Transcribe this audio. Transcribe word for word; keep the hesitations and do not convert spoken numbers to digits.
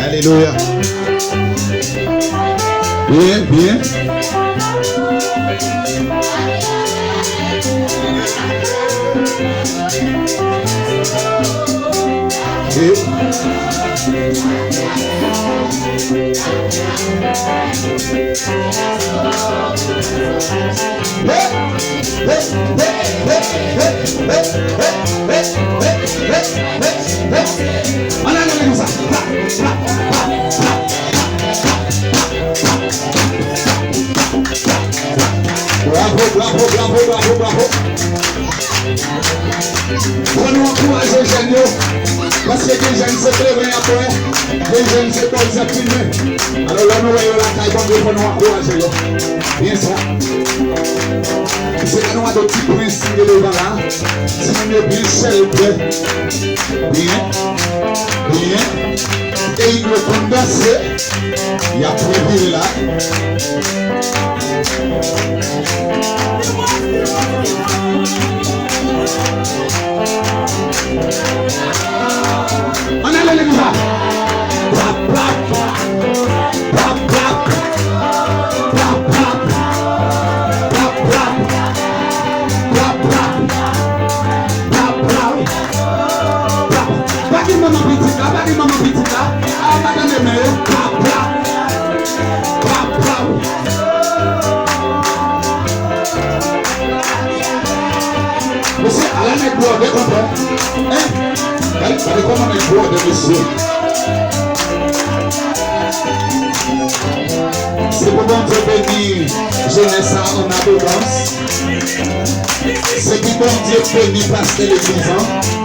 Alelouya. Byen, byen. E Ann ale legliz la. Pa, pa, pa, pa, pa. Bravo, bravo, bravo, bravo, bravo. Fò nou ankouraje jèn yo. Paske gen jèn se kleren y ap bwè, gen jèn se bòl y ap fimen. Alò, lè nou wè yo lakay Bondye, fò nou ankouraje yo. Byen sa. Se la nou wè de ti prens ki devan la. Timoun yo byen chèlbè. Byen. Byen. E yo konn danse. Y ap revire la. Ann ale legliz la. Plap, plap. Plap, plap. Plap, plap. Plap, plap. Plap, plap. Plap, plap. Pa gen manman pitit la, pa gen manman pitit la. A, pa tande men yo. Plap, plap. Plap, plap. Mesye, ala nèg bwòdè konpè. Hein? Gade, gade kòman nèg bwòdè, mesye. Se pou Bondye beni jenès sa an abondans. Se pou Bondye beni pastè legliz an.